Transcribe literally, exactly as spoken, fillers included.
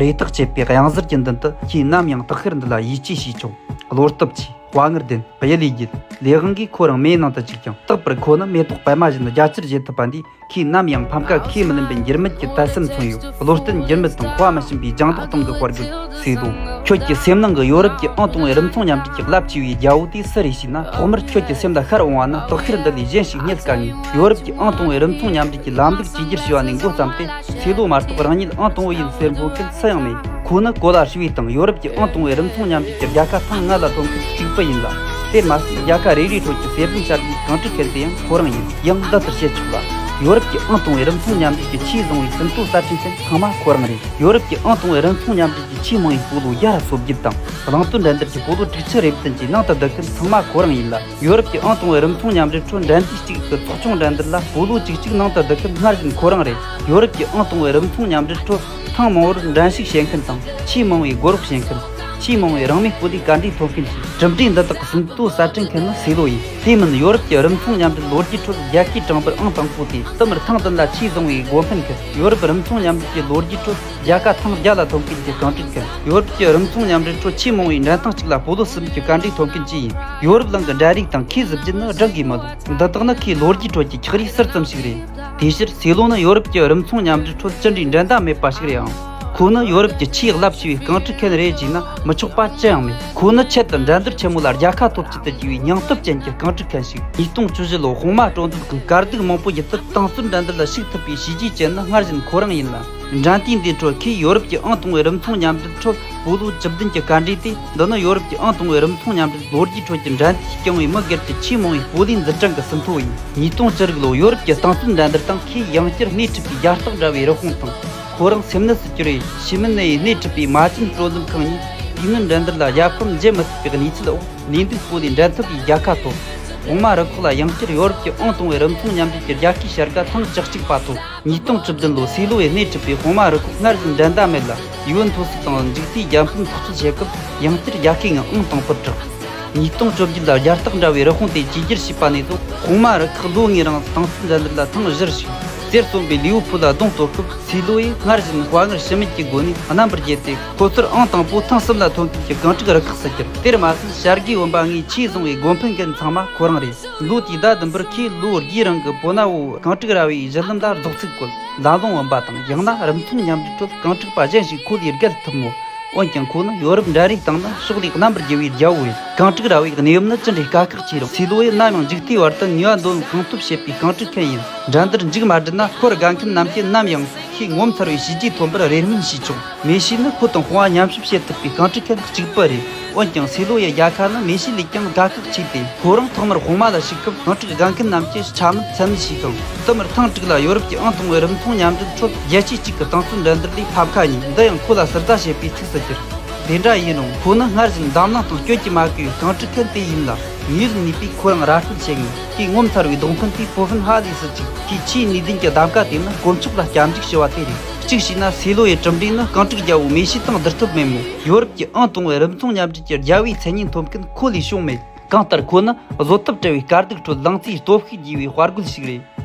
རེ་ཐག་ཆད་པའི་གཡང་གཟར་གྱི་མདུན་དུ་ཁོས་ནམ་ཡང་དག་ཤར་འདི་ལ་ཡིད་ཆེས་བྱས་ཆོག། བློ་སྟོབས་ཆེ། དཔའ་ངར་ལྡན། གཡུལ་ལས་རྒྱལ། ལས་དབང་གིས་ཁོ་རང་མེའི་ནང་དུ་བཅུག་ཀྱང་། རྟག་པར་ཁོ་ནི་མེ་ཏོག་པད་མ་བཞིན་རྒྱ་ཆེར་བཞད་ཐུབ་པ་འདིས། ཁོས་ནམ་ཡང་ཕམ་ཁ་ཁས་མི་ལེན་པའི་འགྱུར་མེད་ཀྱི་དད་སེམས་མཚོན་ཡོད། བློ་བརྟན་འགྱུར་མེད་དང་དཔའ་མི་ཞུམ་པའི་ལྗང་མདོག་སྟེང་གི་དཔའ་རྒོད་སི་ལོ། ཁྱོད་ཀྱི་སེམས་ནང་གི་ཡོ་རོབ་ཀྱི་ཨང་དང་པོའི་རུམ་ཚོང་མཉམ་འབྲེལ་གྱི་རླབས་ཆེ་བའི་རྒྱལ་པོ་དེ་སུ་རེད་ཞུས་ན། ཐོག་མར་ཁྱོད་ཀྱི་སེམས་ལ་ཤར་འོང་བ་ནི་དག་ཤར་འདི་ལས་གཞན་ཞིག་རྙེད་དཀའ་ངེས། ཡོ་རོབ་ཀྱི་ཨང་དང་པོའི་རུམ་ཚོང་མཉམ་འབྲེལ་གྱི་ལམ་ལུགས་བཅོས་བསྒྱུར་བྱས་པ་ནས་འགོ་བརྩམས་ཏེ། སི་ལོ་མ་གཏོགས་རང་ཉིད་ཨང་དང་པོ་ཡིན་ཟེར་འབོད་མཁན་སུ་ཡང་མེད། ཁོ་ནི་གོ་ལ་ཧྲིལ་པོའི་སྟེང་ཡོ་རོབ་ཀྱི་ཨང་དང་པོའི་རུམ་ཚོང་མཉམ་འབྲེལ་གྱི་རྒྱལ་ཁ་ཐེངས་ལྔ་ལ་ཐོན་མཁན་གཅིག་པུ་ཡིན་ལ། དེར་མ་ཟད། རྒྱལ་ཁ་རེ་རེའི་ཁྲོད་ཀྱི་གསེར་བུམ་ཤར་རྒྱུའི་རྐང་གྲུག་མཁན་དེ་ཡང་ཁོ་རང་ཡིན། ཡང་འདི་ལྟར་བཤད་ཆོག་ལ། ཡོ་རོབ་ཀྱི་ཨང་དང་པོའི་རུམ་ཚོང་མཉམ་འབྲེལ་གྱི་ཆེས་བཟང་བའི་ཟིན་ཐོ་གསར་སྐྲུན་མཁན་ཚང་མ་ཁོ་རང་རེད། ཡོ་རོབ་ཀྱི་ཨང་དང་པོའི་རུམ་ཚོང་མཉམ་འབྲེལ་གྱི་ཆེས་མང་བའི་སྤོ་ལོ་བརྒྱ་ར་སོ་བརྒྱད་དང་། གླིང་སྟོད་འགྲན་བསྡུར་གྱི་སྤོ་ལོ་དྲུག་ཅུ་རེ་བདུན་གྱི་ནང་དུ་བསྡུ་མཁན་ཚང་མ་ཁོ་རང་ཡིན་ལ། ཡོ་རོབ་ཀྱི་ཨང་དང་པོའི་རུམ་ཚོང་མཉམ་འབྲེལ་ཁྲོད་འགྲན་བསྡུར་གཅིག་གི་ཚོགས་ཆུང་འགྲན་བསྡུར་ལ་སྤོ་ལོ་བཅུ་གཅིག་ནང་དུ་བསྡུ་མཁན་སྔར་བཞིན་ཁོ་རང་རེད། ཡོ་རོབ་ཀྱི་ཨང་དང་པོའི་རུམ་ཚོང་མཉམ་འབྲེལ་ཁྲོད་ཐེངས་མང་བོར་འགྲན་ཞུགས་བྱེད་མཁན་དང་། ཆེས་མང་བའི་སྒོ་རོགས་བྱེད་མཁན། ཆེས་མང་བའི་རང་མོས་སྤོ་ལོའི་བཀའ་འདྲིའི་ཐོབ་མཁན་གྱི་གྲུབ་འབྲས་འདི་དག་གི་ཟིན་ཐོ་གསར་སྐྲུན་མཁན་ནི་སི་ལོ་ཡིན། དེ་མིན་ཡོ་རོབ་ཀྱི་རུམ་ཚོང་མཉམ་འབྲེལ་ལོ་རྒྱུས་ཁྲོད་རྒྱལ་ཁའི་གྲངས་འབོར་ཨང་དང་པོ་དེ་དུ་མར་ཐེངས་བདུན་ལ་ཆེས་བཟང་བའི་འགོ་འཕེན་མཁན། ཡོ་རོབ་རུམ་ཚོང་མཉམ་འབྲེལ་གྱི་ལོ་རྒྱུས་ཁྲོད་རྒྱལ་ཁ་ཐེངས་བརྒྱ་ལ་ཐོབ་མཁན་གྱི་རྐང་གྲུག་མཁན། ཡོ་རོབ་ཀྱི་རུམ་ཚོང་མཉམ་འབྲེལ་ཁྲོད་ཆེས་མང་བའི་འགྲན་ཐེངས་གཅིག་ལ་སྤོ་ལོ་གསུམ་གྱི་བཀའ་འདྲིའི་ཐོབ་མཁན་བཅས་ཡིན། ཡོ་རོབ་གླིང་གི་འགྲན་རིགས་དང་ཁོའི་གཟི་བརྗིད་ནི་བགྲང་གིས་མི་ལོང་། འདི་དག་ནི་ཁོའི་ལོ་རྒྱུས་ཁྲོད་ཀྱི་ཁྱག་རིས་ཟུར་ཙམ་ཞིག་རེད། དེ་ཕྱིར་སི་ལོ་ནི་ཡོ་རོབ་ཀྱི་རུམ་ཚོང་མཉམ་འབྲེལ་ཁྲོད་ཅི་འདྲའི་འགྲན་ཟླ་མེད་པ་ཞིག་རེད་ཨང་། ཁོ་ནི་ཡོ་རོབ་ཀྱི་ཆེས་རླབས་ཆེ་བའི་རྐང་གྲུག་མཁན་རེད་ཅེས་ན་མི་ཆོག་པ་ཅི་ཡང་མེད། ཁོ་ནི་ཆེད་དུ་འགྲན་བསྡུར་ཆེན་མོ་ལ་རྒྱལ་ཁ་ཐོབ་ཆེད་དུ་བརྒྱུས་པའི་སྙིང་སྟོབས་ཅན་གྱི་རྐང་གྲུག་མཁན་ཞིག། ཉིས་སྟོང་བཅུ་བཞི་ལོ་དཔུང་དམག་དཀྲོལ་འདེབས་ཁང་དཀའ་སྡུག་མང་པོ་བརྒྱུད་དུ་རྟིང་རྩོད་འགྲན་བསྡུར་ལ་ཞུགས་ཐུབ་པའི་བྱས་རྗེས་ཅན་ནི་སྔར་བཞིན་ཁོ་རང་ཡིན་ལ། འགྲན་བསྡུར་འདིའི་ཁྲོད་ཁོས་ཡོ་རོབ་ཀྱི་ཨང་དང་པོའི་རུམ་ཚོང་མཉམ་འབྲེལ་ཁྲོད་སྤོ་ལོ་བཅུ་བདུན་གྱི་བཀའ་འདྲི་སྟེ། འདི་ནི་ཡོ་རོབ་ཀྱི་ཨང་དང་པོའི་རུམ་ཚོང་མཉམ་འབྲེལ་ལོ་རྒྱུས་ཁྲོད་ཀྱི་འགྲན་བསྡུར་བསྐྱངས་པའི་མི་སྒེར་གྱི་ཆེས་མང་བའི་སྤོ་ལོའི་འཛིན་གྲྭ་གི་ཟིན་ཐོ་ཡིན། ཉིས་སྟོང་བཅུ་དྲུག་ལོ་ཡོ་རོབ་ཀྱི་རྟིང་རྩོད་འགྲན་བསྡུར་སྟེང་ཁོས་ཡང་བསྐྱར་སྣེ་ཁྲིད་པའི་རྒྱ་སྟག་འདྲ་བའི་རི་བོང་དང་། ཁོ་རང་སེམས་ནད་སུ་གྱུར་བའི་ཤི་མི་ནད་ཡིས་སྣེ་ཁྲིད་པའི་མ་ཅིན་དཀྲོལ་འདེབས་ཁང་གཉིས་དུས་ངན་འགྲན་བསྡུར་ལ་ཡར་འཕུར་མཇལ་མི་ཐུབ་པའི་གནས་ཚུལ་འོག་ལས་འདུག་སྤོ་ལོའི་འགྲན་ཐབས་ཀྱི་རྒྱལ་ཁ་ཐོབ། དཔུང་དམག་རུ་ཁག་ལ་ཡང་བསྐྱར་ཡོ་རོབ་ཀྱི་ཨང་དང་པོའི་རུམ་ཚོང་མཉམ་འབྲེལ་གྱི་རྒྱལ་ཁའི་བྱ་དགའ་ཐེངས་བཅུ་གཅིག་པ་ཐོབ། ཉིས་སྟོང་བཅུ་བདུན་ལོ་སི་ལོ་ཡིས་སྣེ་ཁྲིད་པའི་དཔུང་དམག་རུ་ཁག་སྔར་བཞིན་འགྲན་ཟླ་མེད་ལ། ཡུའུ་ཨེན་མཐོ་སར་དང་འཇིག་རྟེན་རྒྱལ་ཕམ་ཐག་གཅོད་བྱེད་སྐབས་ཡང་བསྐྱར་རྒྱལ་ཁའི་ངང་ཨང་དང་པོར་གྲགས། ཉིས་སྟོང་བཅོ་བརྒྱད་ལ་རྒྱ་སྟག་འདྲ་བའི་རི་བོང་དེ་བཅོས་བསྒྱུར་བྱས་པ་ནས་བཟུང་དཔུང་དམག་རུ་ཁག་ལོ་ལྔའི་རིང་རྟིང་རྩོད་འགྲན་བསྡུར་ལ་ཐེངས་བཞིར་ཞུགས། རྩེར་སོན་པའི་ལིའུ་ཕུལ་ལ་གདོང་གཏོད་སྐབས་སི་ལོ་ཡིས་སྔར་བཞིན་དཔའ་ངར་ཞུམ་མེད་ཀྱི་སྒོ་ནས་རྣམ་པར་རྒྱལ་ཏེ། ཁོ་ཚོར་ཨང་དང་པོ་ཐེངས་གསུམ་ལ་ཐོན་མཁན་གྱི་རྐང་གྲུག་རུ་ཁག་སུ་གྱུར། དེར་མ་ཟད། བྱ་དགའི་བུམ་པ་ལྔའི་ཆེས་བཟང་བའི་འགོ་འཕེན་མཁན་ཚང་མ་ཁོ་རང་རེད། ལོ་དེའི་ཟླ་བདུན་པར་ཁོས་ལོ་བརྒྱའི་རིང་གི་པོ་ན་འོ་རྐང་གྲུག་ར་བའི་གཞི་ལམ་ལ་རྫོགས་ཚིག་བཀོད། འཛམ་གླིང་བུམ་པ་དང་ཡང་ན་རུམ་ཚོང་མཉམ་འབྲེལ་ཁྲོད་རྐང་གྲུག་པ་གཞན་ཞིག་ཁོ་ལས་བརྒལ་ཐུབ་མོད། འོན་ཀྱང་ཁོ་ནི་ཡོ་རོབ་འགྲན་རའི་སྟེང་ན་ཕྱོགས་ལས་རྣམ་པར་རྒྱལ་བའི་རྒྱལ་པོ་རེད། རྐང་གྲུག་ར་བའི་གནས་བབ་ནི་ཅི་འདྲའི་དཀའ་ཁག་ཆེ་རུང་། སི་ལོ་ཡིས་ནམ་ཡང་འཇིག་རྟེན་བར་དུ་ནུས་པ་འདོན་གང་ཐུབ་བྱེད་པའི་རྐང་གྲུག་མཁན་ཡིན། འགྲན་བསྡུར་མཇུག་མ་བསྒྲིལ་ན་ཁོར་དགའ་མཁན་རྣམས་ཀྱིས་ནམ་ཡང་ཁོས་ངོ་མཚར་བའི་བྱས་རྗེས་ཐོན་པར་རེ་སྨོན་བྱས་ཆོག། མེ་ཤི་ནི་ཁོ་དང་དཔུང་པ་མཉམ་གཤིབ་བྱེད་ཐུབ་པའི་རྐང་གྲུག་མཁན་གཅིག་པུ་རེད། འོན་ཀྱང་སི་ལོ་ཡི་རྒྱལ་ཁ་ནི་མེ་ཤི་ལས་ཀྱང་དགའ་ཁག་ཆེ་སྟེ། ཁོ་རང་ཐོག་མར་དཔུང་དམག་ལ་ཞུགས་སྐབས་རྐང་གྲུག་དགའ་མཁན་རྣམས་ཀྱིས་འཕྱ་སྨོད་མཚན་སྨད་བྱས་ཤིང་། དུ་མར་ཐེངས་དྲུག་ལ་ཡོ་རོབ་ཀྱི་ཨང་དང་པོའི་རུམ་ཚོང་མཉམ་འབྲེལ་ཁྲོད་རྒྱལ་སྤྱི་གཅིག་གི་རྟིང་རྩོད་འགྲན་བསྡུར་ལས་ཕམ་ཁ་ཉོས། འདི་ཡང་ཁོ་ལ་ཟུར་ཟ་བྱས་པའི་ཚིགས་སུ་གྱུར། དེ་འདྲ་ཡིན་རུང་ཁོ་ནི་སྔར་བཞིན་འཛམ་གླིང་སྟེང་སྐྱོན་གྱིས་མ་གོས་པའི་རྐང་གྲུག་མཁན་དེ་ཡིན་ལ། ངོས་ལ་ནུས་པས་ཁོ་རང་ར་སྤྲོད་བྱེད་ངེས། ཁོའི་ངོ་མཚར་བའི་རྡུང་ཕུན་དེས་པོ་ཧྥིན་ཧ་ལི་སུ་གཅིག། ཁོའི་ཆེས་ནུས་ལྡན་གྱི་གདམ་ག་དེ་ནི་དཀོན་མཆོག་ལ་སྐྱབས་འཇུག་ཞུ་བ་དེ་རེད། གཅིག་བྱས་ན་སི་ལོ་ཡི་གྲུབ་འབྲས་ནི་རྐང་གྲུག་རྒྱལ་པོ་མེ་ཤི་དང་བསྡུར་ཐབས་མེད་མོད། ཡོ་རོབ་ཀྱི་ཨང་དང་པོའི་རུམ་ཚོང་མཉམ་འབྲེལ་གྱི་རྒྱལ་བའི་མཚན་སྙན་ཐོབ་མཁན་ཁོ་ལས་བྱུང་མེད། གང་ལྟར་ཁོ་ནི་བཟོད་ཐབས་བྲལ་བའི་དཀའ་སྡུག་ཁྲོད་ལང་ཚོའི་སྟོབས་ཤུགས་རྒྱས་པའི་དཔའ་རྒོད་ཞིག་རེད།